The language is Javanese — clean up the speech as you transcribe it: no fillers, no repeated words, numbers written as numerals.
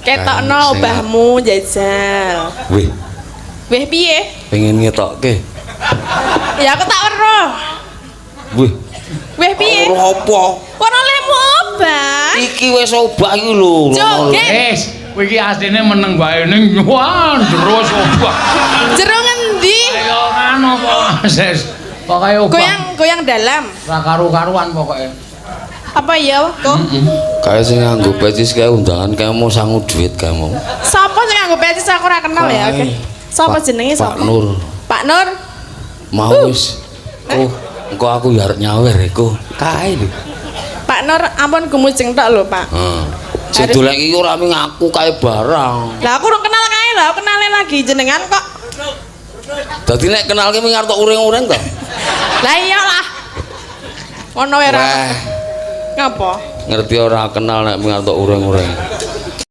Ketokno obahmu jajal. Wih, Wih piye? Pengen ngetokke. Ya aku tak weruh. Wih, Wih piye? Weruh apa? Ora lemu obah. Iki wis obah iki lho. Joget. Wis, kowe iki asline meneng wae ning wah jero wis obah. Jero ngendi? Kaya ngono kok. Wis pokoke obah. Goyang goyang dalam. Ora karu-karuan pokoke. Apa ya kok? Kayak sing nganggo pecis kae undangan kae mau sangu duit kae mau. Sapa sing nganggo pecis aku ora kenal ya, oke. Sapa jenenge Pak sapa? Nur. Pak Nur. Mau wis. Oh, engko aku ya arep nyawer iku. Kae lho. Pak Nur ampun gumujeng tok lho, Pak. Heeh. Sing dolek iki ora mung aku kae barang. Lah aku urung kenal kae lho, aku kenale lagi jenengan kok. Dadi nek kenal ki mung arep tok uring-uring to. Lah iyalah. Ngono wae ora. Wah, Ngapa? Ngerti ora kenal nek mung arep tok uring-uring.